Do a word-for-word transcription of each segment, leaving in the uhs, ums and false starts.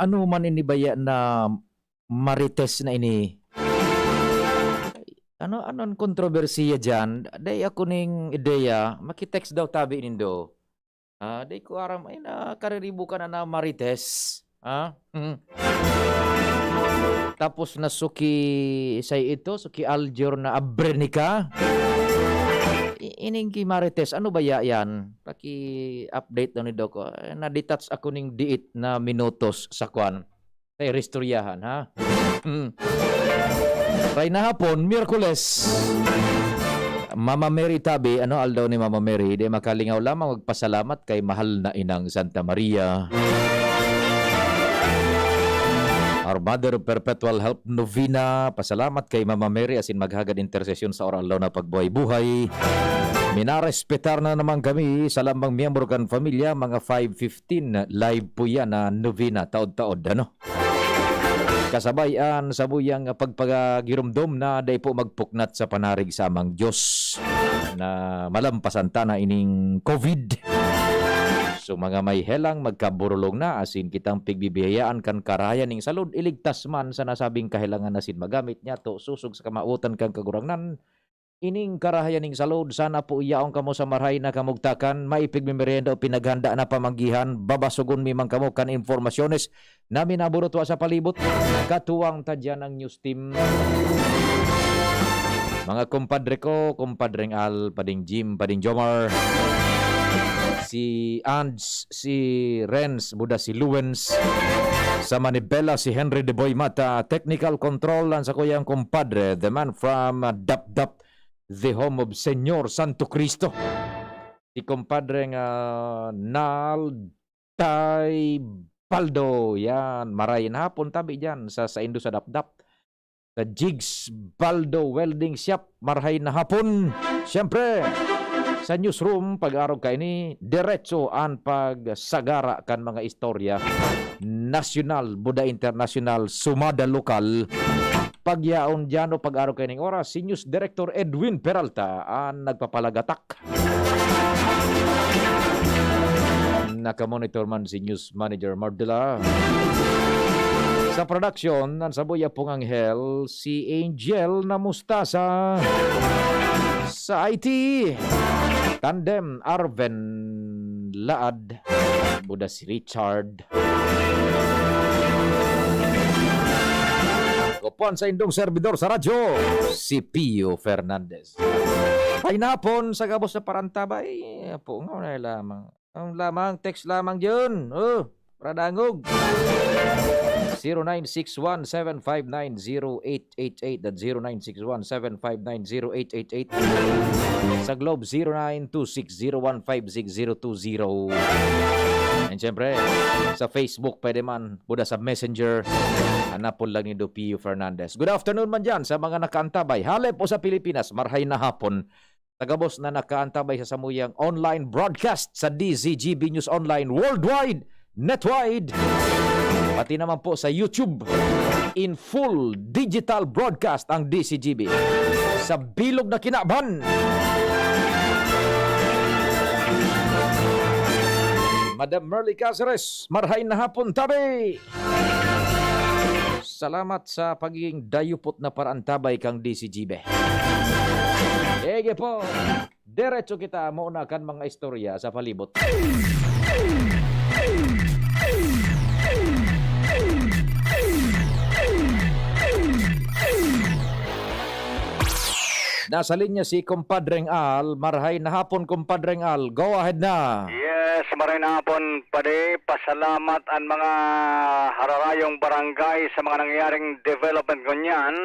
Ano man ini baya na marites na ini? Ano, ano an kontrobersiya diyan? Dai ako ning ideya, maki-text daw tabi nindo. Ah, dai ko aram, ay, nakariribo ka na na marites. Ah, mm. Tapos na suki, say ito, suki Aljur na abrenika. I-, ining ki marites, ano baya yan? Paki-update daw ni Doc. Eh, na-detach ako ning diit na minutos sa kwan. Sa iristoryahan, ha? Mm. Maray na hapon, Miyerkules. Mama Mary tabi, ano aldaw ni Mama Mary? Di makalingaw lamang magpasalamat kay mahal na Inang Santa Maria. Our Mother of Perpetual Help Novena, pasalamat kay Mama Mary asin maghagad intersesyon sa oral na pagbuhay-buhay. Minarespetar na naman kami sa lambang miyembro kan pamilya, mga five fifteen, live po yan na novena, taod-taod, ano? Kasabay an sabuyang pagpagiromdom na dai po magpuknat sa panarig sa Amang Dios na malampasan ta na ining covid. So, mga may helang, magkaburulong na, asin kitang pigbibiyayaan kan karahayan ning salud, iligtas man sa nasabing kahelangan asin magamit niya to sosog sa kamawotan kan Kagurangnan. Ining karahayan ning salud, sana po yaon kamo sa marahay na kamugtakan, maipig mi merienda o pinaghanda na pamanggihan, babasogon mi man kamo kan impormasyones na minaburutwa sa palibot. Katuwang ta diyan ang news team. Mga kumpadre ko, kumpadreng Al, Pading Jim, Pading Jomar, si Ands, si Renz, buda si Luwens, sa Manibela, si Henry de Boy Mata, technical control, ang sakuyang kumpadre, the man from, uh, Dapdap, the home of Señor Santo Cristo. Si kumpadre nga Nal Tay Baldo, yan. Maray na hapon tabi diyan sa saindo sa Dapdap. Sa Jigs Baldo Welding Shop, maray na hapon. Siyempre, sa newsroom, pag-arog kaini, diretso an pagsagara kan mga istorya nasyonal, buda internasyonal, sumada lokal. Pagyaon diyan o pag-arog kaining oras, si News Director Edwin Peralta an nagpapalagatak. Nakamonitor man si News Manager Mardela. Sa production, ang sabuya pong anghel, si Angel na Mustasa. Sa I T, tandem Arven Laad. Buda si Richard. Kopuan sa indong servidor sa radyo, si Pio Fernandez. Ay napon sa gabos na parantabay. Apo, nga na lamang. Ang lamang, text lamang yun. Oh, paradangog. Zero nine six one seven five nine zero eight eight eight at zero nine six one seven five nine zero eight eight eight. Sa Globe, zero nine two six zero one five six zero two zero. And syempre, sa Facebook, pwede man, buda sa Messenger, hanapon lang ni Dopio Fernandez. Good afternoon man dyan sa mga nakaantabay. Halip o sa Pilipinas, marhay na hapon. Tagabos na nakaantabay sa samuyang online broadcast sa D Z G B News Online Worldwide, Netwide, pati naman po sa YouTube. In full digital broadcast ang D Z G B. Sa bilog na kinaban. Madam Merly Caceres, marhay na hapon, tabi! Salamat sa pagiging dayupot na paraantabay kang D C G B. Sige po, diretso kita muna kan mga istorya sa palibot. Nasa linya si Kumpadreng Al. Marhay na hapon, Kumpadreng Al. Go ahead na. Yes, marhay na hapon, padi. Pasalamat an mga hararayong barangay sa mga nangyaring development ngunyan.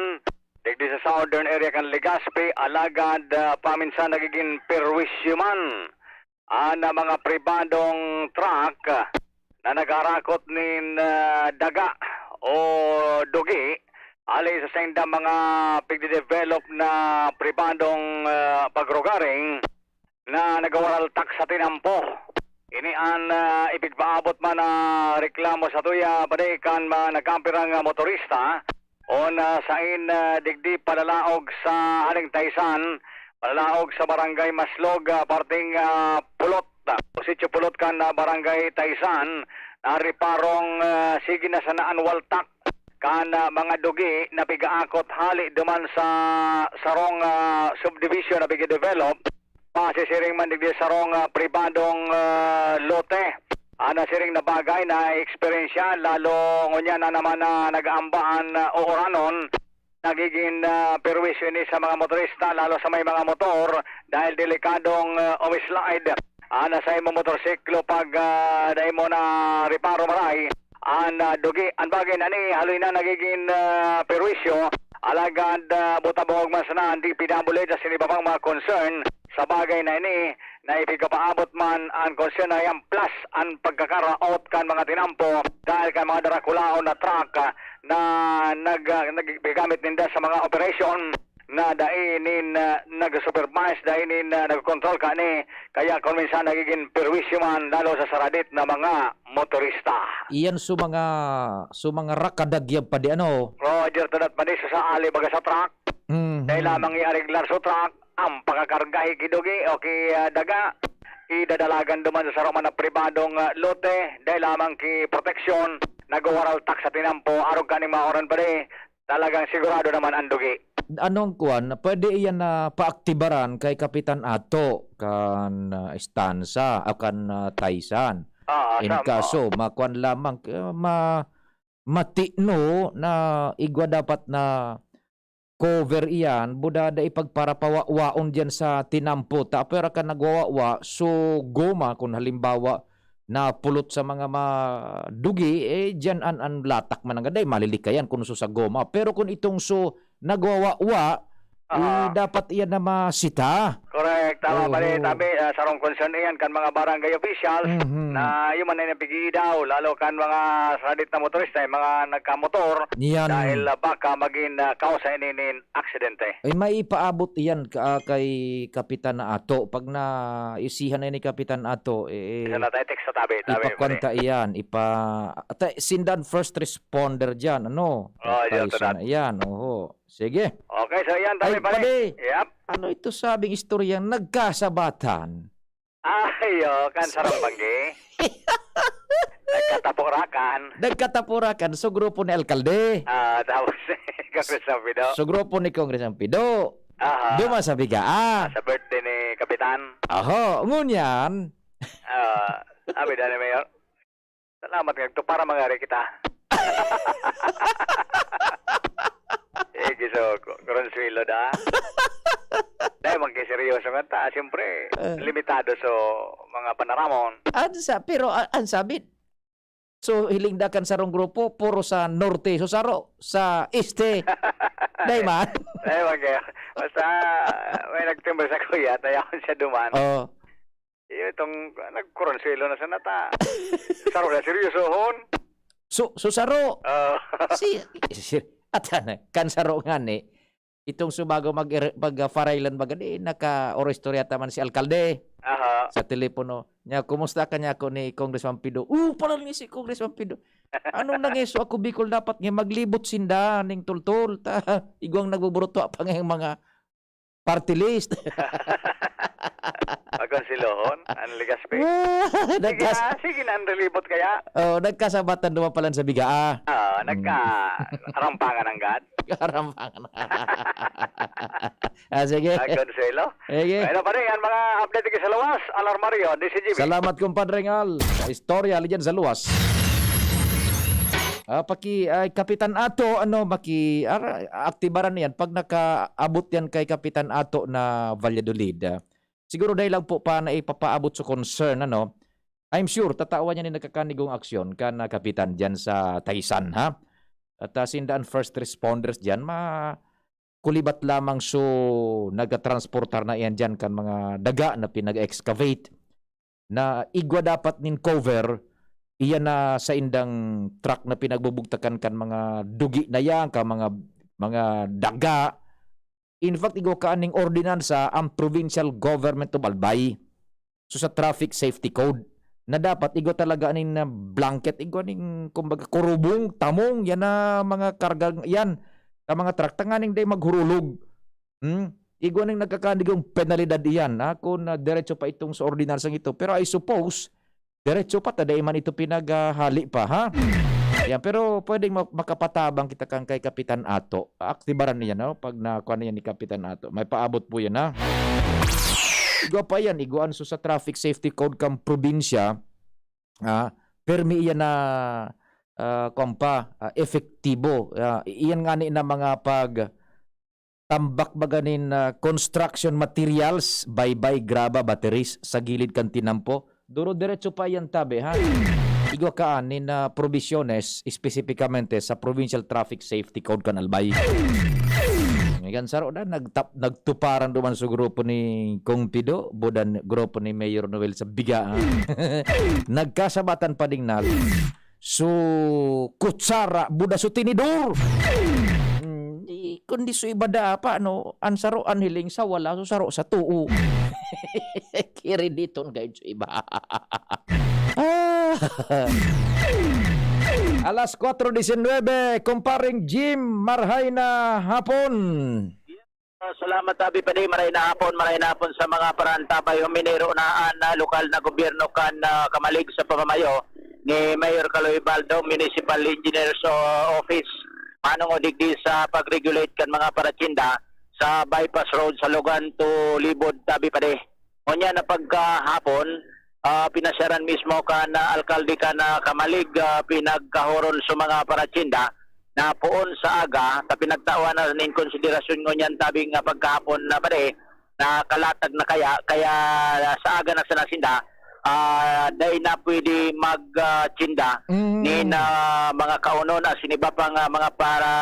Digdi sa southern area kan Legazpi, alagad, ah, paminsan nagiging perwisyo man an, ah, mga pribadong truck, ah, na nagharakot nin, ah, daga o dugi hali sa saindang mga pigde-develop na pribadong, ah, pagrugaring na nagwawaraltak sa tinampo. Ini an, ah, ipigpaabot man na reklamo sa tuya, padi, kan mga nagkaampirang, ah, motorista. On, ah, sain, ah, digdi palalaog sa Haling Taysan, palalaog sa Barangay Maslog, ah, parting, ah, Pulot, ah, o Sitio Pulot kan, ah, Barangay Taysan, Nariparong, ah, sige na sana an waltak kan, ah, mga dugi na pigaakot hali duman sa sarong, ah, subdivision na pigadevelop, masisiring man digdi sarong, ah, pribadong, ah, lote. Ana siring na bagay na eksperyensya, lalo ngunyan na naman na nag-aamba an, ah, uuranon. Nagigin, ah, perwisyo ini sa mga motorista, lalo sa may mga motor, dahil delikadong, ah, umislide. Ah, nasa imo motorsiklo pag, ah, dai mo na reparo maray, an, ah, dugi. An bagay na ni, haloy na nagigin, ah, perwisyo. Alagad, ah, butabog man sana an D P W asin iba pang mga concern sa bagay na ini, na ipigkapaabot man an concern na yan, plus an pagkakaraot kan mga tinampo dahil kan mga darakulaon na truck, ah, na nag-, ah, naggagamit ninda sa mga operasyon na dai nin, ah, nag-supervise, dai nin, ah, nag-control kani, kaya kung minsan nagigin perwisyo man lalo sa saradit na mga motorista. Iyan so mga, so mga rakadagyab pa di ano? Roger, tadat pa di sa, sa ali baga sa truck. Mhm. Dai lamang iareglar sa truck, ang pakakargahi ki dugi o ki, ah, daga, idadalagan duman sa sarong man na pribadong, ah, lote, dai lamang ki proteksyon, nagwawaraltak sa tinampo, arog kaning mga oran pa di, talagang sigurado naman ang dugi. Anong kuwan, pwede iyan na paaktibaran kay Kapitan Ato kan, ah, Estansa o kan, ah, Taysan? Ah, In sa kaso, makuwan lamang, ah, ma-, matino na igwa dapat na cover iyan, buda dai pagparapawawaon diyan sa tinampo. Ta, pero kan nagwawawa, so goma, kung halimbawa, napulot sa mga ma-, dugi, eh, diyan an, an latak man ang, dai malilikayan kung so sa goma. Pero kung itong so nagwawawa, eh, Ah. dapat iyan na masita. Correct. Tama, Oho. pare. Tabi, ah, sarong concern iyan kan mga barangay officials Mhm. na yun man na napigidaw, lalo kan mga saradit na motorista, yung mga nagkamotor, Yan. dahil, ah, baka maging, ah, kausa ini nin aksidente. Ay, maipaabot iyan ka, ah, kay Kapitan na Ato. Pag naisihan na ni Kapitan Ato, eh, Isa na tayo, text sa tabi, tabi, ipakwanta pare. iyan, ipa-, ta-, sindan first responder diyan, ano? Oh, yun, Tayo tunad. sana iyan, oho. Sige. Okay, so yan, Ay, tabi, pare. pare. Yep. Ano ito sabing istoryang nagkasabatan? Ay, oh, kan sarong banggi. Nagkatapurakan. Nagkatapurakan, so grupo ni alkalde. Ah, tapos, Congressman Pido. So grupo ni Congressman Pido. Aha. Duma sa Bigaa. Sa birthday ni Kapitan. Aho, ngunyan. Ah, sabi na ni Mayor, "Salamat nga, ito para mangari kita." Eh, giso, Ku-, Consuelo da. Dahil magkiseryoso nga ta, siyempre, Eh. limitado sa mga panaramon. An sa-, pero, a-, an sabi, so, hiling da kan sarong grupo, puro sa norte. So, saro, sa este. Dai man. Dai man kaya. Basta, may nagtimbang sa kuya, tayakon siya duman. Oh. Iyo, itong, nagkuronsuelo na sana ta. Saro na, seryosohon. So, so saro. Oh. Si, si, at, kan saro nga ni, itong subago mag-, mag-, ah, farailan baga, di, naka-oristorya ta man si alkalde Aha. sa telepono. Nya, "Kumusta ka?" niya ako ni Congressman Pido. "Oh, pala ni si Congressman Pido. Anong nangiso ako, Bicol, dapat nga maglibot sinda ning tultol. Ta, igwang nagbuburuto pa nga yung mga party list." Pagkonsilohon, ang Legazpi. Ah, Sige nagkas- na, sige na, ang relibot kaya. Oh, nagkasabatan duman pala sa Bigaa. Ah, Mm. nagka-, arampangan ang gad. Karampangan. Ah, sige. Ay, Consuelo. Sige. Ayun na, pare, yan mga update dito sa luwas. Alarmario, D C G B. Salamat, Compadre Ngal. Sa istorya, ali dyan sa luwas. Ah, paki-, ay, Kapitan Ato, ano, maki-, ara-, aktibaran niyan pag nakaabot yan kay Kapitan Ato na Valladolid. Ah, siguro dahil lang po pa na ipapaabot sa concern, ano, I'm sure, tatawan niya ni nagkakanigong aksyon kan, ah, kapitan diyan sa Taysan, ha? At, ah, sinda an first responders diyan, ma-, kulibat lamang so nagtatransportar na iyan diyan kan mga daga na pinag-excavate na igwa dapat nin cover, iyan na saindang truck na pinagbubugtakan kan mga dugi na yan, kan mga, mga daga. In fact, igwa kaaning ordinansa ang Provincial Government of Albay. So, sa Traffic Safety Code, na dapat igwa talaga aning na blanket, igwa ning, kumbaga, kurubong, tamong, yan na mga karga, yan, na mga truck, tanganing day maghurulog. Hmm? Igwa ning nagkakanigong penalidad iyan, ha? Kung, ah, diretso pa itong sa ordinansang ito. Pero I suppose, Diretso pa, ta dai man ito pinaghali pa, ha? Yan, pero pwedeng ma-, makapatabang kita kan kay Kapitan Ato. Aktibaran niya, no? Pag nakuha niya ni Kapitan Ato. May paabot po yan, ha? Igwa pa yan, igwaan so sa Traffic Safety Code kang probinsya, ah, permi iyan na, ah, kuwan pa, ah, epektibo. Ah, iyan nga ni na mga pag tambak baga nin, ah, construction materials, baybay, graba, batteries, sa gilid kan tinampo. Duro-diretso pa iyan tabi, ha? Igwa kaan nin, ah, probisyones, espesipikamente sa Provincial Traffic Safety Code kan Albay. Ngayon, saro na, nagtap-, nagtuparan duman sa grupo ni Kong Pido, budan grupo ni Mayor Noel sa biga, ah. Nagkasabatan pa ding nag-, so, kutsara, buda so tinidor. Hmm, di, kundi so iba da pa, no? An saro an hiling sa wala, so saro sa too. Kiriniton kayo sa iba. Ah. Alas kwatro disinwebe, kumparing Jim, marhay na hapon. Ah, salamat, Abi Padi. Maray na hapon, maray na hapon sa mga parantabay. Huminero na an, ah, lokal na gobyerno kan, ah, kamalig sa pamamayo ni Mayor Kaloy Baldo, Municipal Engineer's, ah, Office, manongod digdi sa pag-regulate kan mga paratsinda sa bypass road sa Logan to Libod, Abi Padi. Ngunyan na pagkahapon, ah, pinasyaran mismo kan, ah, alkalde kan, ah, kamalig, ah, pinagkahoron sa mga paratsinda na poon sa aga, ta pinagtawan na nin konsiderasyon ngunyan tabing, ah, pagkahapon na pare, na kalatag na kaya, kaya sa aga na sana sinda, ah, dai na pwede mag, ah, tsinda Mm. nin, ah, mga kaunon asin iba pang, ah, mga para,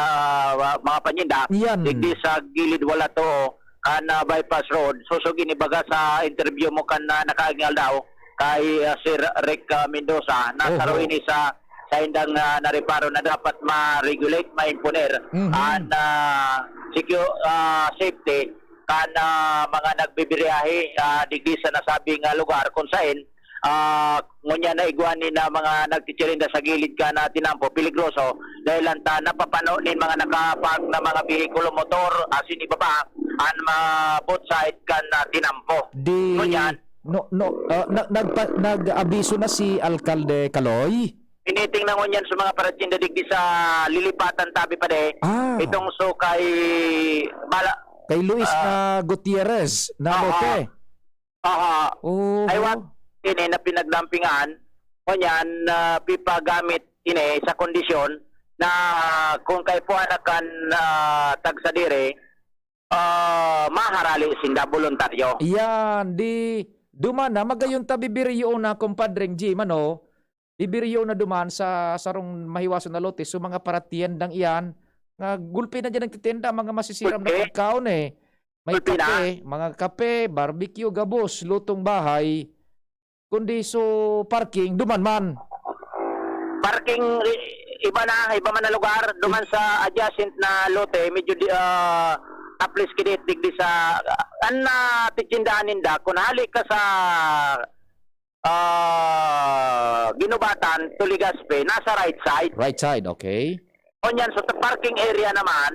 ah, mga panyinda Yan. digdi sa gilid wala to kan, ah, bypass road. Sosog ini baga sa interview mo kan, ah, nakaaging aldaw kay, ah, Sir Rick, ah, Mendoza. Nasa Oho. ini sa, sa indang, ah, nareparo na dapat ma-regulate, ma-imponer Mhm. an, ah, secu-, ah, safety kan, ah, mga nagbibiyahe, ah, digdi sa nasabing, ah, lugar kung sain, ah, ngunyan na igwa ni na mga nagtitirenda sa gilid kan, ah, tinampo, peligroso dahil lang ta napapano nin mga nakapag na mga behikulo, motor, asin iba pa, an mga both side kan, ah, tinampo. Di, Ngunyan, no, no, ah, na-, nagpa-, nag-abiso na si Alkalde Kaloy? Tinitingnan ko niyan sa mga paratsinda digdi sa lilipatan tabi pa de. Ah. Itong so kay Mala-, Kay Luis ah, na Gutierrez na Aha. lote. Aha. Oo. Ay, wat, ini na pinagdampingan, ngunyan, ah, pipagamit ini sa kondisyon na kung kaipuhan na kan, ah, tagsadiri, ah, maharali sinda, boluntaryo. Yan, di, duman na, magayon ta bibiriyoon na, kumpadreng Jim, ano? Bibiriyoon na duman sa sarong mahiwason na lote, so mga paratiendang iyan, nga gulpi na dyan nagtitinda, mga masisiram na Gulpi? pagkaon eh. May Gulpi na? kape, mga kape, barbecue, gabos, lutong bahay, kundi so parking, duman man. Parking, i-, iba na, iba man na lugar. Duman sa adjacent na lote, medyo di, ah, taplis kidit, digdi sa, an na titsindahan ninda, kung hali ka sa, ah, Guinobatan to Legazpi, nasa right side. Right side, okay. Ngunyan, sa parking area naman,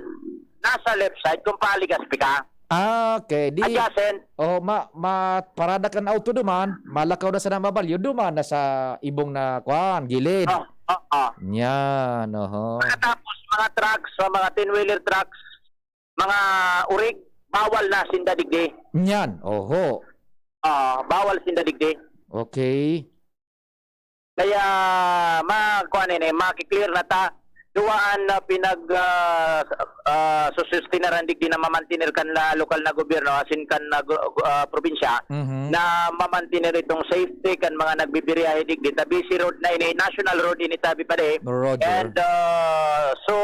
nasa left side kung pa-Legazpi ka. Ah, okay. Di, Adjacent. Oh, ma-, ma-, parada kan auto duman, malakaw na sana mabalyo, duman na sa ibong na, kwan, gilid. Oh, oh, oh. Yan, oho. Pagkatapos, mga trucks, sa mga ten-wheeler trucks, mga urig, bawal na sinda digdi. Yan, oho. Ah, bawal sinda digdi. Okay. Kaya ma-, kuan ini, maki-clear na ta, duwaan na pinag, ah, ah, susustinaran digdi na mamantiner kan la-, lokal na gobyerno, asin kan na go-, go-, ah, probinsya, Mhm. na mamantiner itong safety kan mga nagbibiyahe digdi. Ta busy road na ini, national road ini, tabi pa di. Roger. And, ah, so,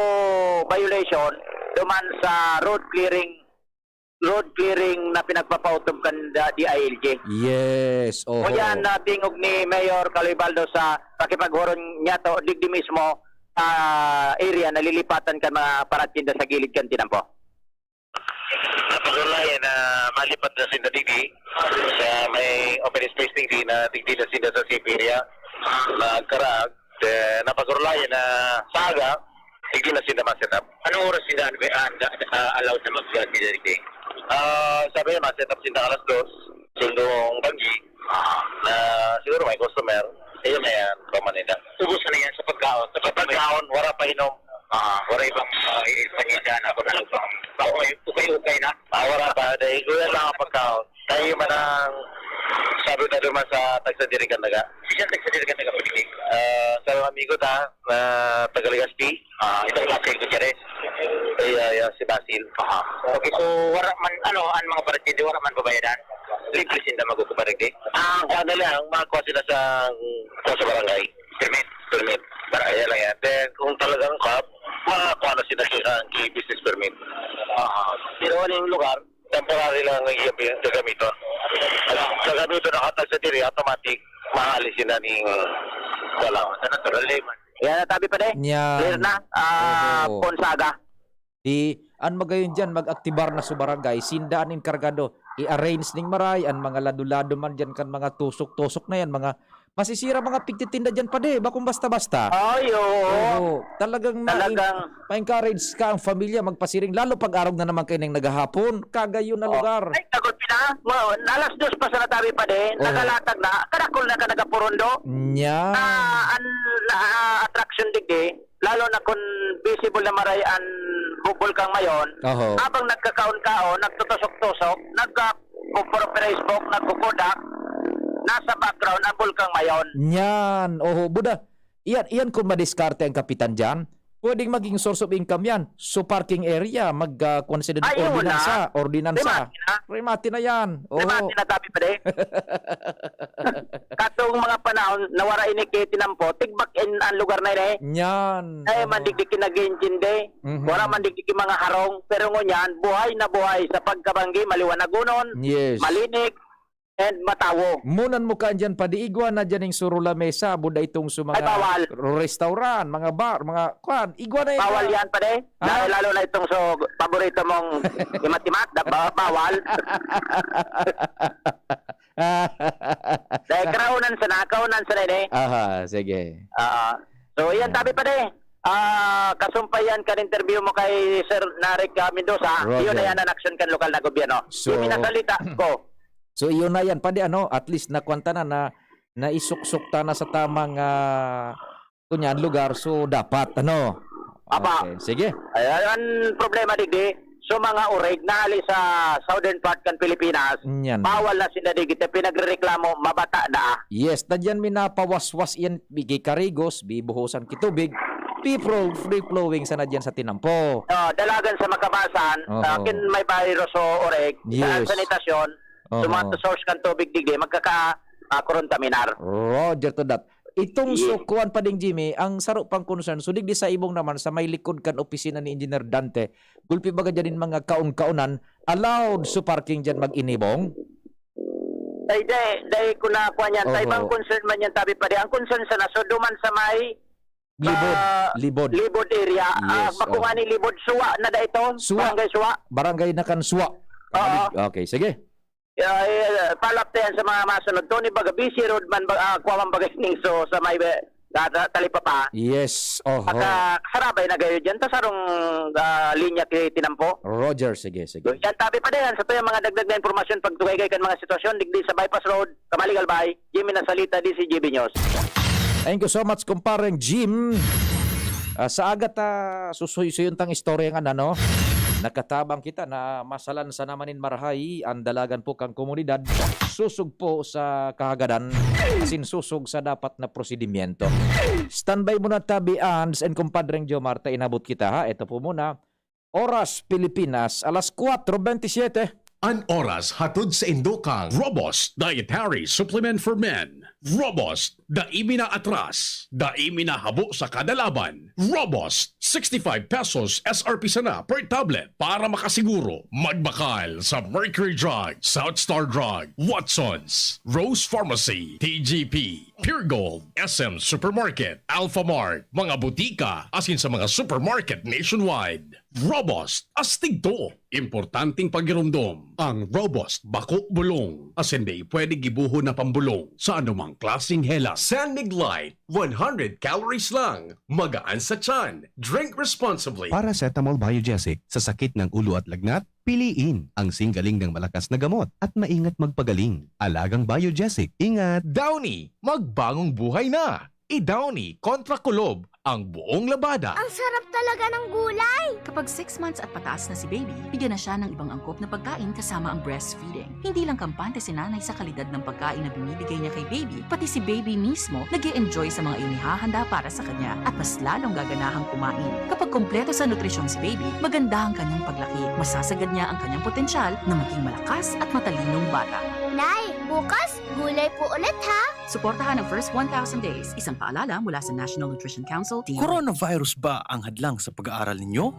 violation, duman sa road clearing road clearing na pinagpapautob kan da-, D I L G. Yes, oho. Ngunyan, na tingog ni Mayor Caloy Baldo sa pakipaghuron niya to, digdi mismo sa area na lilipatan kan mga paratsinda sa gilid kan tinampo. Napagulayan na malipat na sinda digdi sa may open space digdi na digdi na sinda sa safe area. Nagkaraag, eh, napagulayan na sa aga, Digdi na sinda ma-set up. Anong oras sinda, ano, ah, anda-, ah, allowed na mag-, ah, sinda digdi? Ah, sabi niya, ma-set up sinda alas dos, sundong banggi, na siguro may customer. Ayun na yan, pamanida. Ubos na yan sa pagkaon. Sa pagkaon, wala pa inom. Ah, wala ibang, ah, i-, panida na kung ano bang, bang may ukay-ukay na. Ah, wala pa. Dahil kuya lang ang pagkaon. Tayo man ang sabi na duman sa tagsa diri kan daga. Siya tagsa diri kan daga, pwede. Ah, sa mga amigo ta, na taga Legazpi. Ah, ito klase ko, Gutierrez. Ay, ay, ay, si Basil. Aha. Okay, so, wala man, ano, ang mga barangay, wala man babayadan? Libre sinda mag-occupy, di? Ah, ang ano lang, makuha sila sa, sa barangay. Permit. Permit. Barangay lang yan. Then, kung talagang kap, makakuha na sila sa business permit. Ah, pero ano yung lugar? Temporary lang ang iya gagamiton. Gagamiton na katag sa diri, automatic, maalis sila ning wala. Sa natural layman. Yan, natabi pa, de. Yan. Clear na. Ah, Oo. Ponsaga. Di, an magayon diyan, mag-aktibar na sa barangay, sinda an enkargado, i-arrange ning maray, an mga lado-lado man diyan kan mga tusok-tusok na yan, mga masisira, mga pigtitinda diyan, padi, bakong basta-basta. Ay, oo. Oo, talagang ma-, Talagang ma-encourage ka ang pamilya magpasiring, lalo pag arog na naman kayo ning naghahapon, kagayon na Oo. lugar. Ay, tagol pina. Mo, alas dos pa sa natabi pa, de. Oo. Nagalatag na, kadakol na ka nagapurundo. Nya. Ah, an, ah, attraction digdi. Lalo na kun visible na maray an bu-, Bulkang Mayon, Oho. habang nagkakaon-kaon, nagtutusok-tusok, nagka-, for Facebook, nagkukudak, nasa background ang Bulkang Mayon. Yan. Oho, buda. Iyan, iyan kung madiskarte ang kapitan diyan, pwedeng maging source of income yan. So, parking area, mag, ah, kuwan sila ng Ay, yun na. ordinansa, ordinansa. Remate na. Remate na yan. Oho. Remate na, tabi pa, de. Katong mga panahon, nawara ini kay tinampo, tigbak in ang lugar na ini. Nyan. Ay, Oo. mandigdi kinag-intindi. Mhm. Wala mandigdi ki mga harong. Pero ngunyan, buhay na buhay sa pagkabanggi, maliwanagonon, Yes. malinig, and matawo. Munan mo ka andyan, padi, igwa na dyan yung suro lamesa, buda itong sa Ay, mga bawal. restaurant, mga bar, mga kwan. Igwa na yan Bawal ka. yan, padi. Ah? Dahil lalo na itong so, paborito mong timat-timat, da-, ba-, bawal. Dahil karaunan sana, kaunan sana ini. Aha, sige. Ah, so, iyan, Ah. tabi pa, de. Ah, kasumpay yan kan interview mo kay Sir Narek, ah, Mendoza. Roger. Iyon na yan ang aksyon kan lokal na gobyerno. So, Yung minasalita ko. so, iyon na yan. Pwede, ano, at least nakuwan ta na, na, naisuksok ta na sa tamang, ah, kunyan, lugar. So, dapat, ano. Apa. Okay, sige. Ay, ay, ang problema, digdi, so, mga urig na ali sa southern part kan Pilipinas, Yan. bawal na sila digdi, pinagrereklamo, mabata na. Yes, na dyan minapawaswas yan, bigay karigos, bibuhusan kitubig, pi-, free flowing sana dyan sa tinampo. Oh, dalagan sa makabasan, Oho. ah, kin may virus o urig, sa Yes. sanitasyon, Oho. sa mga source kan tubig digdi, magkaka-, ah, kontaminar. Roger to that. Itong Yes. so, kuwan pa ding, Jimmy, ang saro pang concern, so digdi sa ibong naman, sa may likod kan opisina ni Engineer Dante, gulpi baga dyan in mga kaon-kaonan, allowed so parking dyan mag-inibong? Ay, dai, dai ko na kuwan yan. Sa Oho. ibang concern man yan, tabi pa di. Ang concern sana, so duman sa may, Libod, ah, libod. libod area. Ah, Yes, bako oh. nga ni libod, Suwa na da ito. Suwa. Barangay Suwa. Barangay na kan Suwa. Oo. Okay, sige. Ay, ah, palaptayan sa mga masunod. Tony, baga, busy road man, ba-, ah, kuwa man bagay ning so, sa may, eh, ta-, ta-, talipapa. Yes, oho. At, ah, sarabay na gayo dyan. Ta sarong, ah, linya ki tinampo. Roger, sige, sige. Yan, tabi pa din. Sa to yung mga dagdag na impormasyon, pagtugay kay kan mga sitwasyon, digdi sa Bypass Road, Kamaligalbay, Jimmy Nasalita, D C G B News. Thank you so much, kumpareng Jim. Ah, sa aga ta susuy-suyon tang istorya nga na, no? Nakatabang kita na masalan sa naman nin marahay ang dalagan po kang komunidad, susog po sa kahagadan, asin susog sa dapat na prosedimyento. Standby muna, Tabi Ans and kumpadreng Jomar, ta inabot kita, ha? Ito po muna, Oras Pilipinas, alas kwatro bentisiete. An oras hatod sa indo kang Robust Dietary Supplement for Men. Robust, dai mi na atras, dai mi na habo sa kada laban. Robust, sixty-five pesos S R P sana per tablet para makasiguro. Magbakal sa Mercury Drug, South Star Drug, Watsons, Rose Pharmacy, T G P, Pure Gold, S M Supermarket, Alphamart, mga butika, asin sa mga supermarket nationwide. Robust, astig to. Importanteng pagiromdom, ang Robust bako bulong, asin dai pwede gibuhon na pambolong sa anumang klaseng helat. San Mig Light, one hundred calories lang. Magaan sa tiyan. Drink responsibly. Paracetamol Biogesic sa sakit ng ulo at lagnat, piliin ang singgaling ng malakas na gamot at maingat magpagaling. Alagang Biogesic, ingat! Downy, magbagong buhay na! I-Downy kontra kulob ang buong labada. Ang sarap talaga ng gulay! Kapag six months at pataas na si baby, bigyan na siya ng ibang angkop na pagkain kasama ang breastfeeding. Hindi lang kampante si nanay sa kalidad ng pagkain na binibigay niya kay baby, pati si baby mismo nag enjoy sa mga inihahanda para sa kanya at mas lalong gaganahang kumain. Kapag kompleto sa nutrisyon si baby, maganda ang kanyang paglaki, masasagad niya ang kanyang potensyal na maging malakas at matalinong bata. Nay, bukas, gulay po ulit ha! Suportahan ang first one thousand days, isang paalala mula sa National Nutrition Council, D O H. Coronavirus ba ang hadlang sa pag-aaral ninyo?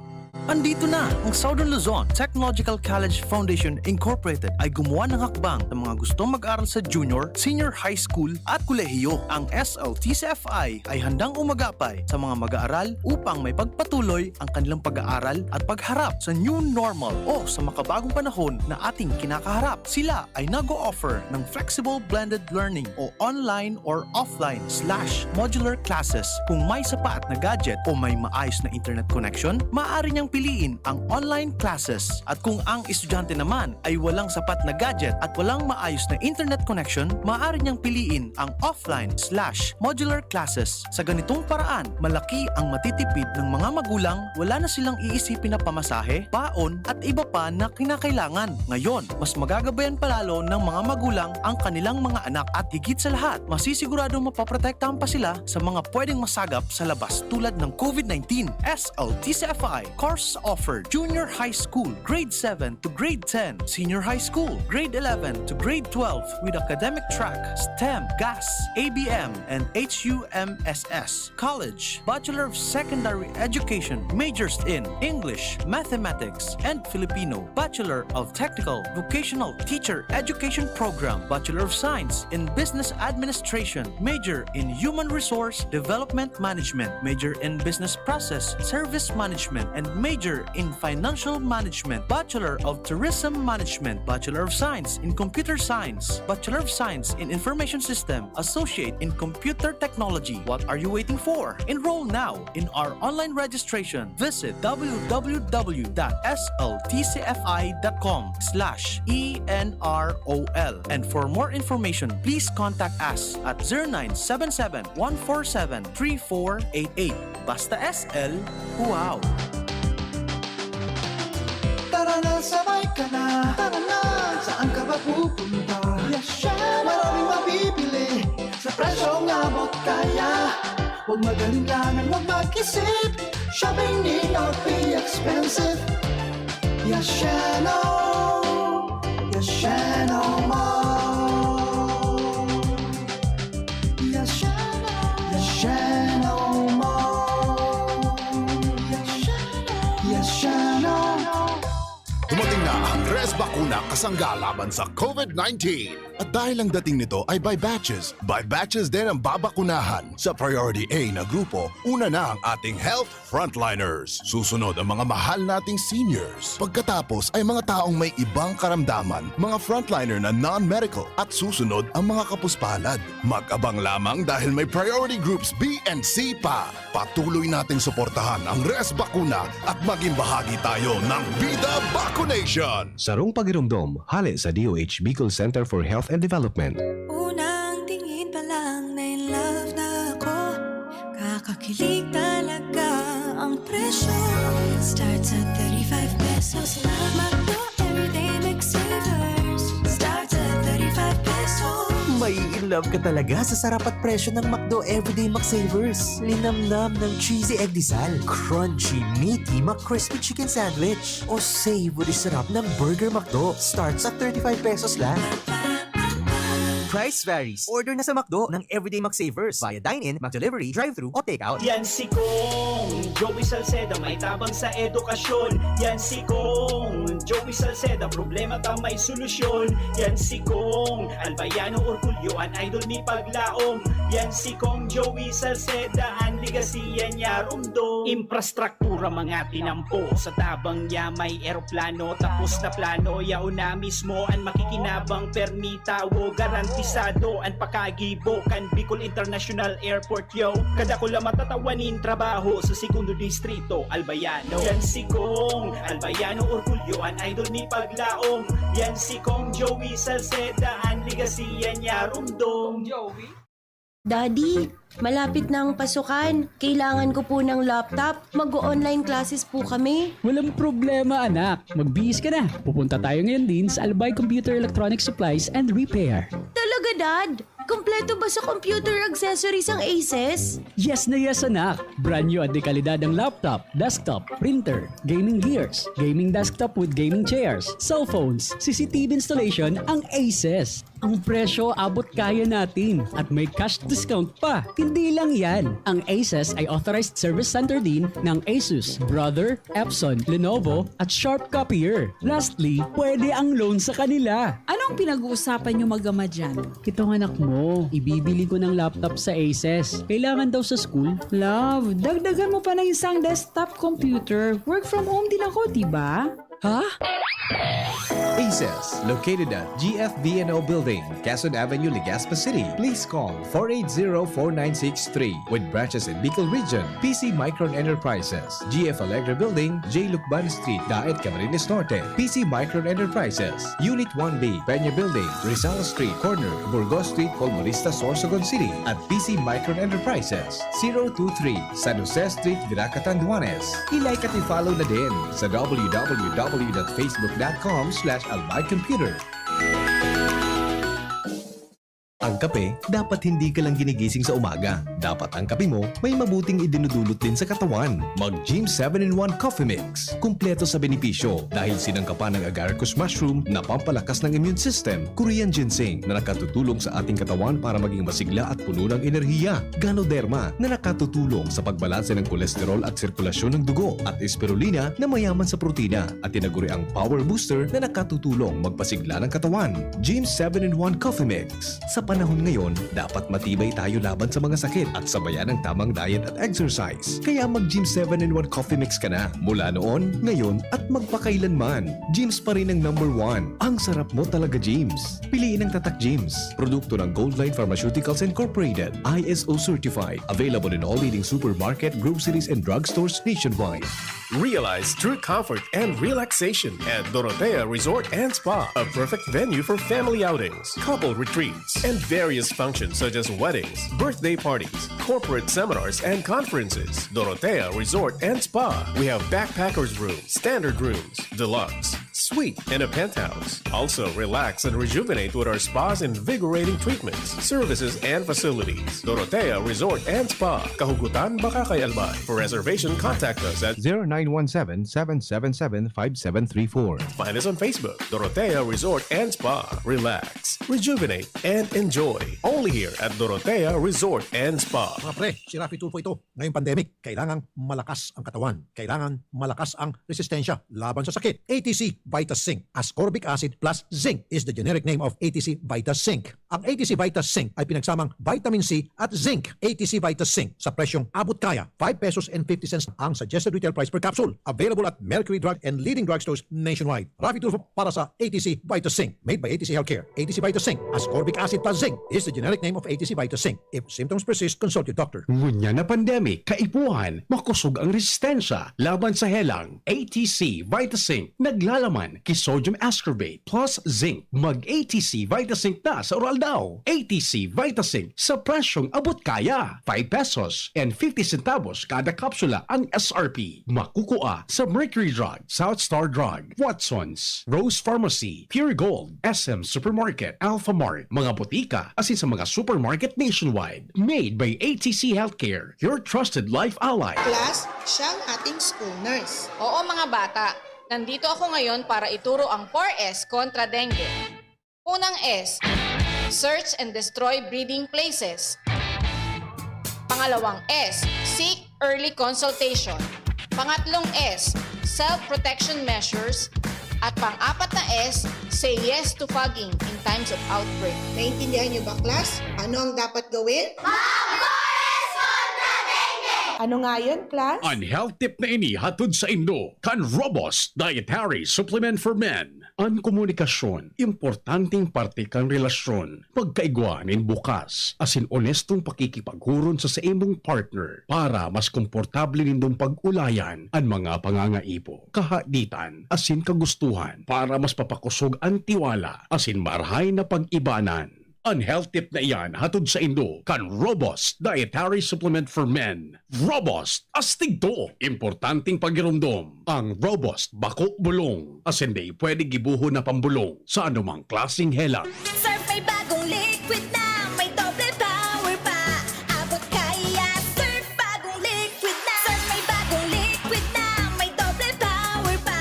Andito na! Ang Southern Luzon Technological College Foundation Incorporated ay gumawa ng hakbang sa mga gustong mag-aral sa junior, senior high school at kolehiyo. Ang S L T C F I ay handang umagapay sa mga mag-aaral upang maipagpatuloy ang kanilang pag-aaral at pagharap sa new normal o sa makabagong panahon na ating kinakaharap. Sila ay nag-o-offer ng flexible blended learning o online or offline slash modular classes. Kung may sapat na gadget o may maayos na internet connection, maaari niyang piliin ang online classes. At kung ang estudyante naman ay walang sapat na gadget at walang maayos na internet connection, maaari niyang piliin ang offline slash modular classes. Sa ganitong paraan, malaki ang matitipid ng mga magulang, wala na silang iisipin na pamasahe, baon, at iba pa na kinakailangan. Ngayon, mas magagabayan pa lalo ng mga magulang ang kanilang mga anak at higit sa lahat, masisiguradong mapoprotektahan pa sila sa mga pwedeng masagap sa labas tulad ng COVID nineteen. S L T C F I courses offered: Junior High School, Grade seven to Grade ten, Senior High School, Grade eleven to Grade twelve, with academic track, STEM, GAS, A B M, and H U M S S. College, Bachelor of Secondary Education, majors in English, Mathematics, and Filipino, Bachelor of Technical Vocational Teacher Education Program, Bachelor of Science in Business Administration, major in Human Resource Development Management, major in Business Process Service Management, and major in Financial Management, Bachelor of Tourism Management, Bachelor of Science in Computer Science, Bachelor of Science in Information System, Associate in Computer Technology. What are you waiting for? Enroll now in our online registration. Visit w w w dot s l t c f i dot com slash e n r o l. And for more information, please contact us at zero nine seven seven, one four seven, three four eight eight. Basta S L, wow! Tara na, sabay ka na. Tara na, saan ka ba pupunta? Yashano! Maraming mabibili sa presyong abot kaya. Huwag mag-alinlangan, huwag mag-isip. Shopping need not be expensive. Yashano! Yashano Mall! Yashano! Yashano Mall! Yashano! Yashano! Dumating na ang Res Bakuna kasangga laban sa COVID nineteen. At dahil ang dating nito ay by batches, by batches din ang babakunahan. Sa Priority A na grupo, una na ang ating health frontliners. Susunod ang mga mahal nating seniors. Pagkatapos ay mga taong may ibang karamdaman, mga frontliner na non-medical. At susunod ang mga kapuspalad. Mag-abang lamang dahil may priority groups B and C pa. Patuloy nating suportahan ang Res Bakuna at maging bahagi tayo ng Bida Vacunation! Sarong pagiromdom, hale sa D O H Bicol Center for Health and Development. Unang tingin pa lang na in love na ako. Kakakilig talaga ang presyo. Starts at thirty-five pesos lang. McDo Everyday McSavers. Starts at thirty-five pesos. Mai-in love ka talaga sa sarap at presyo ng McDo Everyday McSavers. Linamnam ng cheesy egg disal, crunchy, meaty, McCrispy chicken sandwich, o savory sarap ng Burger McDo. Starts at thirty-five pesos lang. Price varies. Order na sa McDo ng Everyday McSavers via dine-in, McDelivery, drive-thru, o takeout. Yan si Kong Joey Salceda, may tabang sa edukasyon. Yan si Kong Joey Salceda, problema ta may solusyon. Yan si Kong Albayano Orgulyo, an idol ni Paglaom. Yan si Kong Joey Salceda, an legacy yan niya rumdom. Infrastruktura mga tinampo, sa tabang niya may eroplano. Tapos na plano, yaon na mismo an makikinabang. Permi tawo, garantisado an pakagibo kan Bicol International Airport, yo. Kadakula matatawanin trabaho sa segundo distrito, Albayano. Yan si Kong Albayano Orgulyo, an idol ni Paglaom. Yan si Kong Joey Salceda, an legacy yan niya rumdom. Daddy, malapit na ang pasukan. Kailangan ko po ng laptop. Mag-online classes po kami. Walang problema, anak. Magbihis ka na. Pupunta tayo ngayon din sa Albay Computer Electronic Supplies and Repair. Talaga, Dad? Kompleto ba sa computer accessories ang Aces? Yes na yes, anak. Brand new at dekalidad ang laptop, desktop, printer, gaming gears, gaming desktop with gaming chairs, cellphones, C C T V installation ang Aces. Ang presyo abot kaya natin at may cash discount pa. Hindi lang yan. Ang Aces ay authorized service center din ng Asus, Brother, Epson, Lenovo at Sharp Copier. Lastly, pwede ang loan sa kanila. Anong pinag-uusapan nyo mag-ama dyan? Itong anak mo, ibibili ko ng laptop sa Aces. Kailangan daw sa school. Love, dagdagan mo pa ng isang desktop computer. Work from home din ako, di ba? Ha? Aces, located at G F V N O Building, Quezon Avenue, Legazpi City. Please call four eight zero four nine six three. With branches in Bicol Region, P C Micron Enterprises, G F Alegre Building, J Lucban Street, Daet, Camarines Norte. P C Micron Enterprises, Unit one B, Peña Building, Rizal Street, corner, Burgos Street, Colmonista, Sorsogon City. At P C Micron Enterprises, zero two three, San Jose Street, Virac, Catanduanes. I-like at i-follow na din sa w w w dot facebook dot com slash albay computer. Ang kape, dapat hindi ka lang ginigising sa umaga. Dapat ang kape mo may mabuting idinudulot din sa katawan. Mag Gym seven in one Coffee Mix. Kumpleto sa benepisyo dahil sinangkapan ng agaricus mushroom na pampalakas ng immune system, Korean ginseng na nakatutulong sa ating katawan para maging masigla at puno ng enerhiya, Ganoderma na nakatutulong sa pagbalanse ng kolesterol at sirkulasyon ng dugo, at Spirulina na mayaman sa protina at tinaguriang power booster na nakatutulong magpasigla ng katawan. Gym seven in one Coffee Mix. Sa panahon ngayon, dapat matibay tayo laban sa mga sakit at sabayan ang tamang diet at exercise. Kaya mag Gym seven in one Coffee Mix ka na. Mula noon, ngayon, at magpakailanman. Gym's pa rin ang number one. Ang sarap mo talaga, Gym's. Piliin ang Tatak Gym's. Produkto ng Goldline Pharmaceuticals Incorporated. I S O certified. Available in all leading supermarket, groceries, and drugstores nationwide. Realize true comfort and relaxation at Dorotea Resort and Spa, a perfect venue for family outings, couple retreats, and various functions such as weddings, birthday parties, corporate seminars, and conferences. Dorotea Resort and Spa. We have backpackers room, standard rooms, deluxe, suite, and a penthouse. Also, relax and rejuvenate with our spa's invigorating treatments, services, and facilities. Dorotea Resort and Spa. Kahugutan baka kay Albay. For reservation, contact us at zero nine one seven, seven seven seven, five seven three four. Find us on Facebook, Dorotea Resort and Spa. Relax, rejuvenate, and enjoy. Only here at Dorotea Resort and Spa. Mga pre, si Raffy Tulfo ito. Ngayong pandemic, kailangang malakas ang katawan. Kailangan malakas ang resistensya laban sa sakit. A T C Vita Zinc. Ascorbic acid plus zinc is the generic name of A T C Vita Zinc. Ang A T C Vita Zinc ay pinagsamang vitamin C at zinc. A T C Vita Zinc sa presyong abot kaya, five pesos and fifty cents ang suggested retail price per capsule. Available at Mercury Drug and leading drugstores nationwide. Raffy Tulfo para sa A T C Vita Zinc. Made by A T C Healthcare. A T C Vita Zinc. Ascorbic acid plus zinc is the generic name of A T C Vita Zinc. If symptoms persist, consult your doctor. Ngunyan na pandemic, kaipuhan, makusog ang resistensya laban sa helang. A T C Vita Zinc, naglalaman ki sodium ascorbate plus zinc. Mag A T C Vita Zinc na sa Uraldaw. A T C Vita Zinc sa presyong abot kaya. Five pesos and fifty centavos kada kapsula ang S R P. Makukua sa Mercury Drug, South Star Drug, Watson's, Rose Pharmacy, Pure Gold, S M Supermarket, Alpha Mart, mga botika, asin sa mga supermarket nationwide. Made by A T C Healthcare, your trusted life ally. Class, siyang ating school nurse. Oo, mga bata, nandito ako ngayon para ituro ang four S kontra dengue. Unang S, search and destroy breeding places. Pangalawang S, seek early consultation. Pangatlong S, self-protection measures. At pang-apat na S, say yes to fogging in times of outbreak. Naintindihan niyo ba, class? Ano ang dapat gawin? Ano nga yun, class? An health tip na ini hatod saindo kan Robust Dietary Supplement for Men. An komunikasyon, importanteng parte kan relasyon. Pagkaigwa nin bukas asin onestong pakikipaghuron sa saimong partner para mas komportable nindong pag-ulayan an mga pangangaipo, kahaditan, asin kagustuhan para mas papakosog an tiwala asin marahay na pag-ibanan. An health tip na iyan hatod saindo kan Robust Dietary Supplement for Men. Robust, astig to! Importanteng pagiromdom. Ang Robust bako bulong, asin dai pwede gibohon na pambolong sa anumang klaseng helang. Surf may bagong liquid na, may doble power pa. Abot kaya, Surf bagong liquid na. Surf may bagong liquid na, may doble power pa.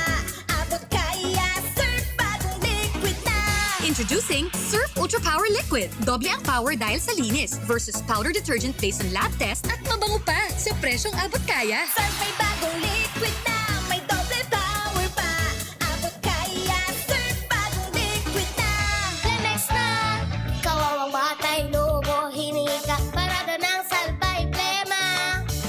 Abot kaya, Surf bagong liquid na. Introducing Surf Ultra Power Liquid. Doble ang power dahil sa linis versus powder detergent based on lab test at mabango pa sa presyong abot kaya. Surf may bagong liquid na, may doble power pa. Abot kaya, Surf bagong liquid na. Lemex na, kawawang matay, lobo, hinika, parada ng salbay, plema.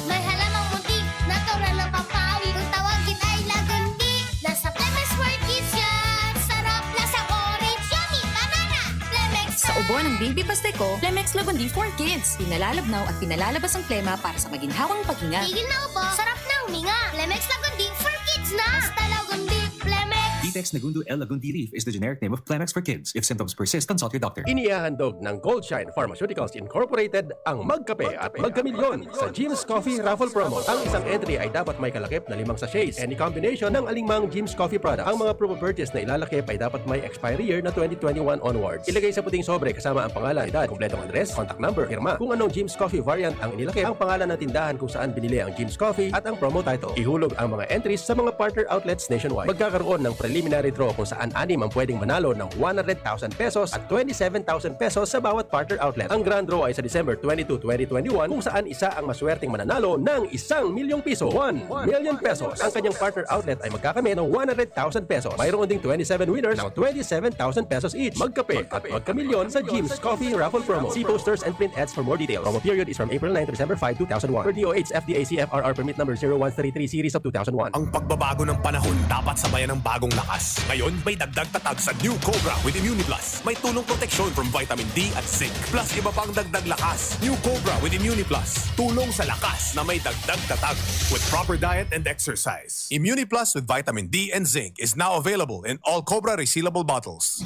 May halamang munti, natural na pampawi. Kung tawagin ay Lagundi, nasa Lemex for Kids yan. Sarap, lasang orange, yummy, banana. Lemex Sa na. Ubo ng Baby Pasteco, Lemex Lagundi for Kids. Pinalalabnaw at pinalalabas ang plema para sa maginhawang paghinga. Tigil na ubo, sarap na huminga. Lemex Lagundi for Kids na. Basta Lagundi, Lemex. Vitex Negundo L Lagundi Leaf is the generic name of Kleenex for Kids. If symptoms persist, consult your doctor. Inihahandog ng Goldshine Pharmaceuticals Incorporated ang Magkape at Magkamilyon sa Jim's Coffee Raffle Promo. Ang isang entry ay dapat may kalakip na limang sachets, any combination ng alinmang Jim's Coffee product. Ang mga promo purchase na ilalakip ay dapat may expiry year na twenty twenty-one onwards. Ilagay sa puting sobre kasama ang pangalan, edad, kompletong address, contact number, pirma. Kung anong Jim's Coffee variant ang inilakip, ang pangalan ng tindahan kung saan binili ang Jim's Coffee at ang promo title. Ihulog ang mga entries sa mga partner outlets nationwide. Magkakaroon ng preliminary draw kung saan anim ang pwedeng manalo ng one hundred thousand pesos at twenty-seven thousand pesos sa bawat partner outlet. Ang grand draw ay sa December twenty-two, twenty twenty-one, kung saan isa ang maswerteng mananalo ng isang milyong piso, one million pesos. Ang kanyang partner outlet ay magkakamit ng one hundred thousand pesos. Mayroon ding twenty-seven winners ng twenty-seven thousand pesos each. Magkape at magkamilyon sa Jim's Coffee Raffle Promo. See posters and print ads for more details. Promo period is from April nine to December five, two thousand one. Per D O H F D A C F R R permit number zero one three three series of two thousand one. Ang pagbabago ng panahon dapat sabayan ng bagong lakas. Ngayon, may dagdag tatag sa New Cobra with Immuniplus. May tulong proteksyon from vitamin D at zinc, plus iba pang dagdag lakas. New Cobra with Immuniplus. Tulong sa lakas na may dagdag tatag. With proper diet and exercise. Immuniplus with vitamin D and zinc is now available in all Cobra resealable bottles.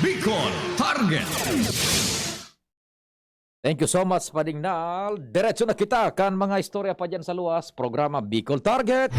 Bicol Target. Thank you so much, Pading Nal. Diretso na kita kan mga istorya pa dyan sa luwas. Programa Bicol Target.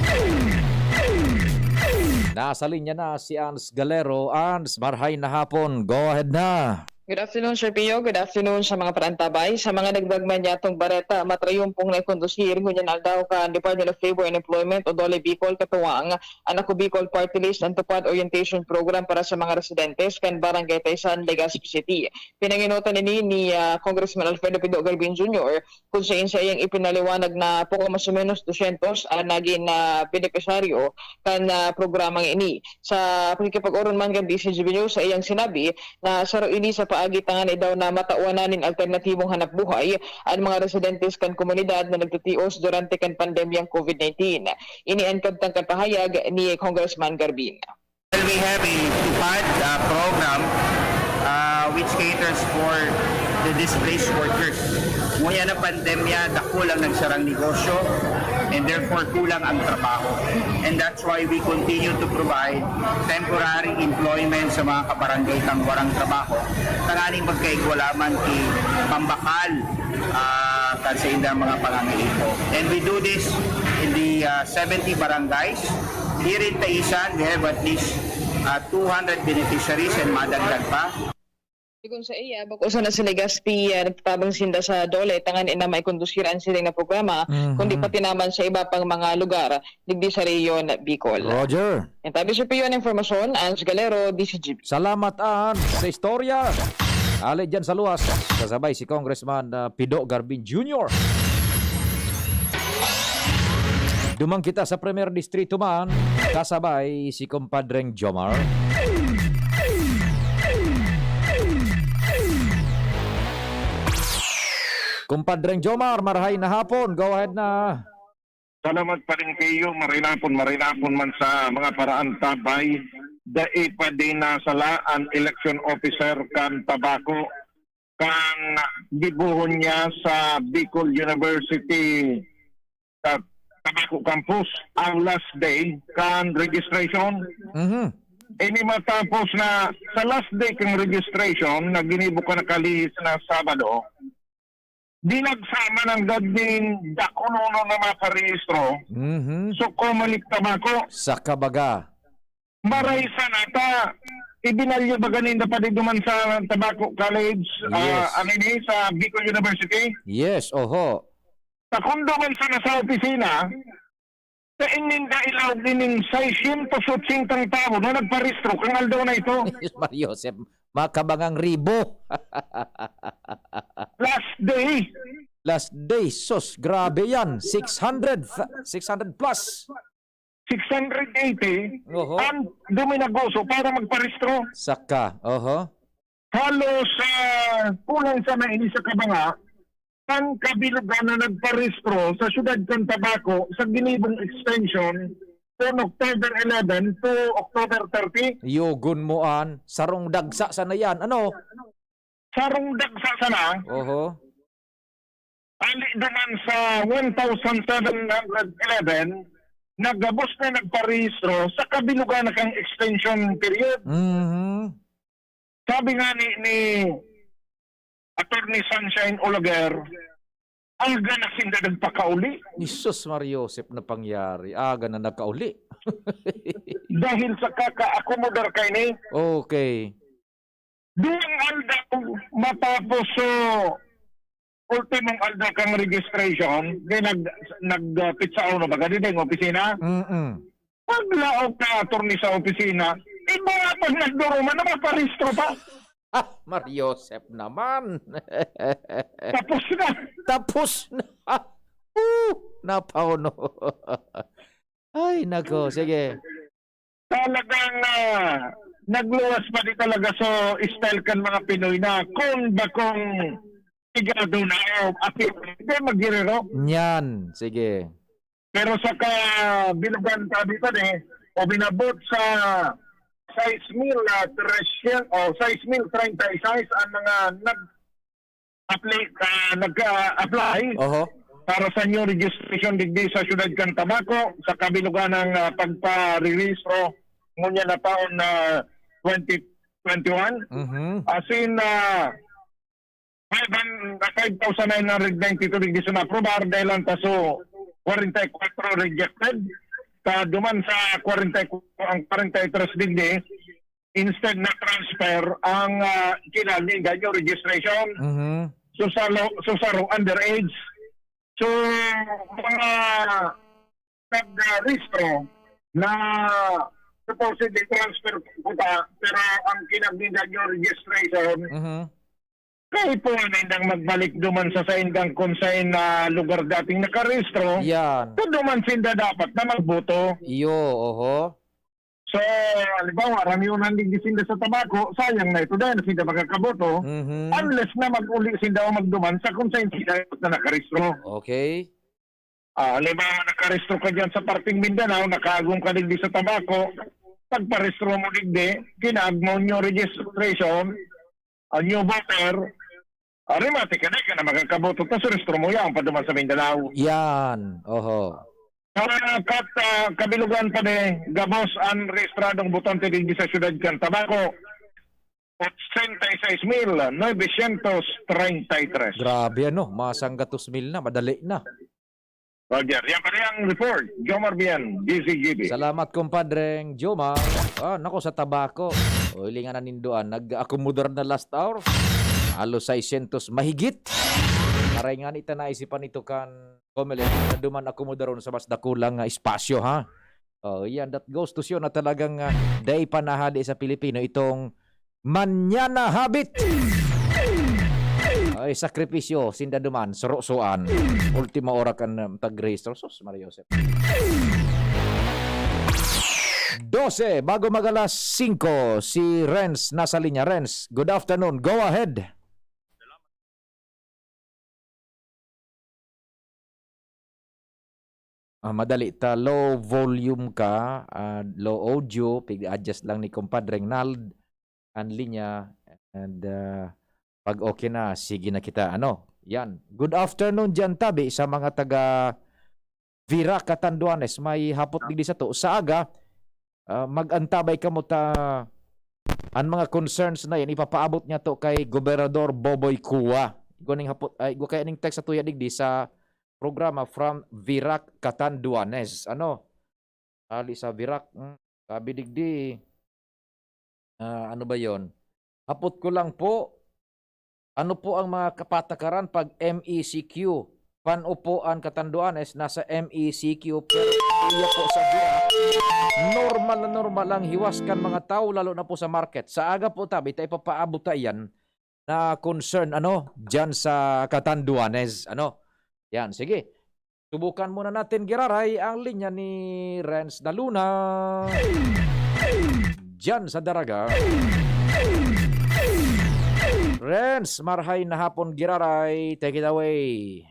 Nasa linya na si Ans Galero. Ans, marhay na hapon. Go ahead na. Good afternoon, Sir Pio. Good afternoon sa mga parantabay. Sa mga dagdag man niyatong bareta, matrayumpong naikondusir ngunyan aldaw kan Department of Labor and Employment o DOLE Bicol katuwang an Ako Bicol Party List, an TUPAD Orientation Program para sa mga residentes kan Barangay Taysan, Legazpi City. Pinangenotan ini ni, ah, Congressman Alfredo Pido Garbin Junior, kung saen saiyang ipinaliwanag na poko mas o menos dosyentos an nagin, ah, benepisyaryo kan, ah, programang ini. Sa pakikipag-oron man kan D C G B News, saiyang sinabi na saro ini sa paagi tanganing daw na matawan na nin alternatibong hanapbuhay an mga residentes kan komunidad na nagtitios durante kan pandemyang COVID nineteen. Ini an kabtang kan pahayag ni Congressman Garbin. Well, we have a TUPAD, uh, program, uh, which caters for the displaced workers. Ngunyan na pandemya, dakul ang nagsarang negosyo, and therefore kulang ang trabaho. And that's why we continue to provide temporary employment sa mga kabarangay kang warang trabaho, tanganing magkaigwa lamang ki pambakal, ah, kan saindang mga pangangaipo. And we do this in the, ah, seventy barangays. Here in Taisan, we have at least, ah, two hundred beneficiaries and madagdag pa. Sigon saiya, bako sana si Legazpi, ah, nagtatabang sinda sa DOLE, tanganing na maikondusir an siring na programa, Mhm. kundi pati naman sa iba pang mga lugar digdi sa rehiyon Bicol. Roger. Yan tabi, Sir Pio, an impormasyon, Ans Galero, D C G B. Salamat, Ans, sa istorya. Ali dyan sa luwas, kasabay si Congressman, ah, Pido Garbin Junior. Duman kita sa Primer Distrito man, kasabay si Kumpadreng Jomar. Kumpadreng Jomar, marahay na hapon. Go ahead na. Salamat pa rin kayo. Marinapon, marinapon man sa mga paraan tabay. Dai pa din nasala an election officer kan Tabaco, kan gibohon niya sa Bicol University, sa Tabaco Campus, ang last day kan registration. Mhm. Ini matapos na sa last day kan registration na ginibo kan nakalihis na Sabado, di nagsama ng gabing dakulonon na maparehistro. Mhm. So, Comelec Tabaco. Sa kabaga. Maray sana ta, ibinalyo ba ganin na pwede duman sa Tabaco College, ah, Yes. ano ini, sa Bicol University? Yes, oho. Sa kundo man sana sa opisina, sa ininda ilaw nining seiscientos otsentang tawo na nagparehistro kang aldaw na ito. Yes, Mario Joseph, makabangang ribo. Last day. Last day, sus, grabe yan. Six hundred, six hundred plus. Six hundred eighty Oho. ang duminagoso para magparehistro. Saka, oho. Halos, ah, kulang sana ini sa kabanga, ang kabilugan na nagparehistro sa siyudad kan Tabaco sa ginibong extension from October eleven to October thirty. Yogon mo an, sarong dagsa sana yan. Ano? Sarong dagsa sana. Oho. Ali duman sa one thousand seven hundred eleven, na gabos na nagparehistro sa kabilugan na kang extension period. Mhm. Sabi nga ni, ni Attorney Sunshine Olaguer, aga na sinda nagpakauli. Jesus Maria Joseph na pangyari. Aga na nagkauli. Dahil sa kakaakomodar kaini. Okay. Duwang aldaw matapos, so, ultimong aldaw kang registration, di nag-, nag-, ah, pizza uno baga, di, di, opisina? Mm-mm. Paglaog na, attorney, sa opisina, iba pa nagduruman na maparehistro pa. Ah, Mario Joseph naman. Tapos na. Tapos na. Uh, napauno. Ay, nako. Sige. Talagang, ah, nagluwas pa di talaga so style kan mga Pinoy na kun bakong higado na o api, hindi, magiriro. Nyan, sige. Pero sa kabilugan pa dito, eh, o binabot sa sais mil, ah, tresyen-, o sais mil treinta y seis ang mga nag-, apply, ah, nagka-apply Oho. para sa new registration digdi sa siyudad kan Tabaco sa kabilugan ng, ah, pagparehistro ngunyan na taon na twenty twenty-one. Mhm. As in, ah, five hun-, five thousand nine hundred ninety-two digdi sa na-aprobar, dahil ang taso kwarenta y kwatro rejected. Sa duman sa kwarenta y kwatro, ang kwarenta y tres digdi, instead na transfer ang, ah, kinagin ganyo registration. Mhm. So, sa lo-, so, sa ro-, underage. So, mga nagrehistro na supposedly transfer ko ta, pero ang kinagin ganyo registration, Mhm. kaipuhan na indang magbalik duman sa saindang kung sain na lugar dating nakarehistro. Yan. So, duman sinda dapat na magboto. Iyo, oho. So, halimbawa, ramiunan digdi sinda sa Tabaco, sayang na ito dahil na sinda makakaboto, Mhm. unless na mag-uli sinda o magduman sa kung saan sila na nakarehistro. Okay. Ah, halimbawa, nakarehistro ka dyan sa parting Mindanao, nakaagom ka digdi sa Tabaco, pagparehistro mo digdi, kinaag mo new registration, a new voter, automatic ka na, ka na makakaboto, tas rehistro mo yan, paduman sa Mindanao. Yan, oho. Sa kat-, ah, kabilugan pa ni, gabos ang rehistradong botante digdi sa siyudad kan Tabaco, otsenta y seis mil novecientos treinta y tres. Grabe, ano, masanggatos mil na, madali na. Roger, yan pa rin ang report. Jomar Bien, D Z G B. Salamat, kumpadreng Jomar. Ah, nako, sa Tabaco. O, hilingan na ninduan. Nag-akomodar na last hour. Halos seiscientos mahigit. Aray nga, ni ta naisipan ito kan Comelec na duman akomodaron sa mas dakulang, ah, espasyo, ha? Oh, yan. That goes to show na talagang, ah, dai pa nahadi sa Pilipino itong Mañana habit. Ay, sakripisyo, sinda duman, surusuan. Ultima ora kan, um, tag-rehistro. Sus, Maria Joseph. dose, bago mag-alas singko, si Renz nasa linya. Renz, good afternoon. Go ahead. Ah, madali ta, low volume ka, ah, low audio, pig-adjust lang ni Compadre Reynald ang linya, and, ah, pag okay na, sige na kita, ano. Yan. Good afternoon diyan, tabi, sa mga taga Virac, Catanduanes. May hapot digdi sato. Sa aga, ah, mag-antabay kamo ta an mga concerns na yan, ipapaabot niya to kay Gobernador Boboy Cua. Igwa ning hapot, ay, igwa kaya ning text sa tuya digdi sa programa from Virac, Catanduanes. Ano? Ali sa Virac, mm, sabi digdi, ah, ano ba yon? Hapot ko lang po, ano po ang mga kapatakaran pag M E C Q? Pan-upo an Catanduanes, nasa M E C Q, pero iya po sa Virac, normal na normal ang hiwas kan mga tao, lalo na po sa market. Sa aga po, tabi, ta ipapaabot ta iyan na concern, ano, diyan sa Catanduanes, ano. Yan, sige. Subukan muna natin giraray ang linya ni Renz Daluna. Diyan sa Daraga. Renz, marhay na hapon giraray. Take it away.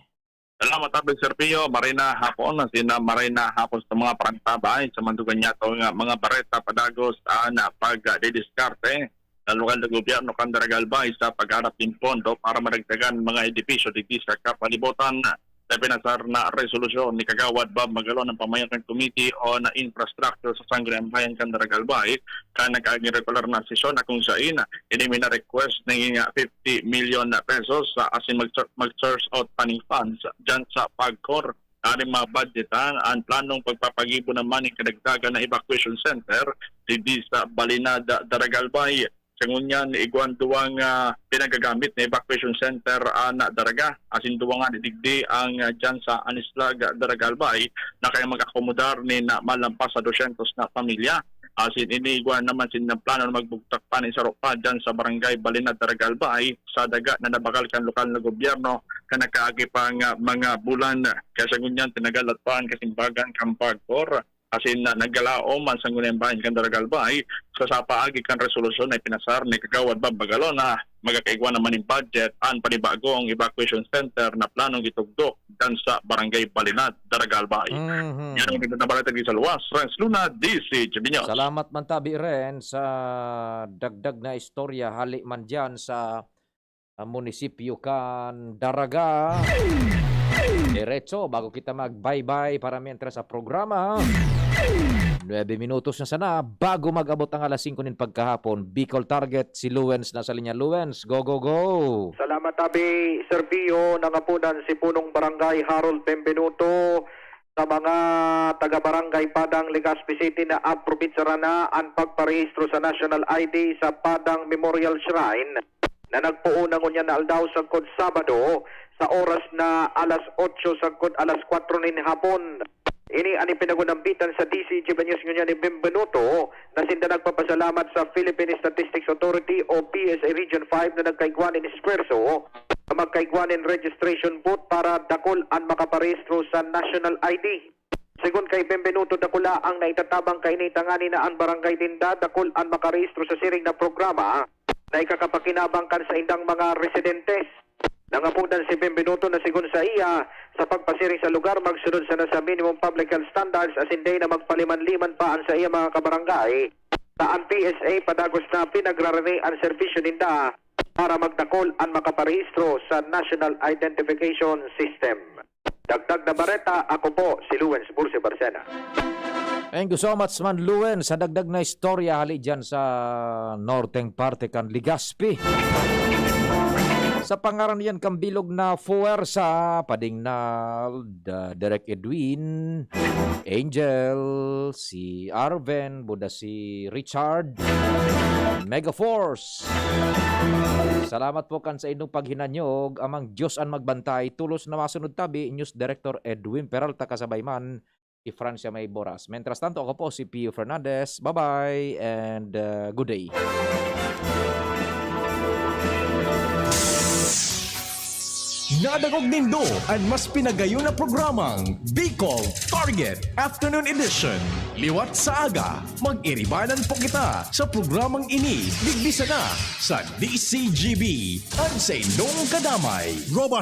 Salamat, Abel Serpio. Maray na hapon, asin na maray na hapon sa mga parantabay sa mandugan niya to nga mga bareta padagos, ah, na pagdidiskarte na lokal na gobyerno kan Daraga Albay sa paghanap nin pondo para madagdagan mga edipisyo digdi sa kapalibutan. Sa pinasar na resolusyon ni Kagawad Bob Magalon, ang pamayakan committee o na infrastructure sa Sangguniang Bayan kan Daraga Albay, kan nagkaaging regular na sesyon na kung sain ini mina-request ning fifty million pesos sa asin mag-, mag-source out pa ning funds dyan sa PAGCOR. Aning mabudgetan ang planong pagpapagibo naman ning kadagdagan na evacuation center digdi sa Balinad, Daraga Albay. Sa ngunyan, igwan duwang, ah, pinagagamit na evacuation center, ah, na Daraga. Asin duwa nga digdi ang, ah, dyan sa Anislag, Daraga Albay, na kaya mag-akomodar nin, ah, malampas sa dosyentos na pamilya. Asin ini igwan naman sin plano na magbugtak pa nin saro pa dyan sa Barangay Balinad, Daraga Albay, sa daga na nabakal kan lokal na gobyerno kan nakaagi pang, ah, mga bulan. Kaya sa ngunyan, tinagal at paan kasimbagan kan PAGCOR. Asin na naggalaom an Sangguniang Bayan kan Daraga Albay sa, sa paagi kan resolusyon na ipinasar ni Kagawad Bob Magalon na magkakaigwa naman nin budget an panibagong evacuation center na planong itugdok dyan sa Barangay Balinad, Daraga Albay. Mhm. Yan ang nagtabalita sa luwas. Renz Luna, D C G B News. Salamat man tabi, Ren, sa dagdag na istorya hali man dyan sa ah, munisipyo kan Daraga. Diretso, bago kita mag-bye-bye para mientras sa programa. Nuebe minutos na sana bago mag-abot ang alas singko nin pagkahapon. Bicol Target, si Luens nasa linya. Luens, go, go, go! Salamat, Abi Sergio. Nangapunan si Punong Barangay Harold Benvenuto sa mga taga-barangay Padang, Legazpi City na aprobecharan na an pagparehistro sa National I D sa Padang Memorial Shrine na nagpoon na ngunyan na aldaw sagkod Sabado sa oras na alas otso sagkod alas kwatro nin hapon. Ini an ipinagunambitan sa D C G B News ngunyan ni Benvenuto na sinda nagpapasalamat sa Philippine Statistics Authority o P S A Region five na nagkaigwa nin esfuerso na magkaigwa nin registration booth para dakul an makaparehistro sa National I D. Segun kay Benvenuto, dakula ang naitatabang kaini tanganing an barangay ninda dakul an makarehistro sa siring na programa na ikakapakinabang kan saindang mga residentes. Nangapunan si Benvenuto na segun saiya, sa pagpasiring sa lugar, magsunod sana sa minimum public health standards asin dai na magpaliman-liman pa an saiyang mga kabarangay. Sa an P S A, padagos na pinagrarani an serbisyo ninda para magdakul an makaparehistro sa National Identification System. Dagdag na bareta, ako po si Luens Bursi Barcena. Thank you so much, man Luens, sa dagdag na istorya hali dyan sa norteng parte kan Legazpi. Sa pangaran yan, kan bilog na fuwersa, Pading Nald, ah, Direk Edwin, Angel, si Arven, buda si Richard, Mega Force. Salamat po kan sa inyong paghinanyog. Amang Diyos an magbantay. Tulos na masunod tabi, News Director Edwin Peralta, kasabay man si Francia May Boras. Mientras tanto, ako po si Pio Fernandez. Bye-bye and, uh, good day. Nadangog nindo an mas pinagayon na programang Bicol Target Afternoon Edition. Liwat sa aga, mag-iribanan po kita sa programang ini, digdi sana sa D C G B, an saindong kadamay. Robust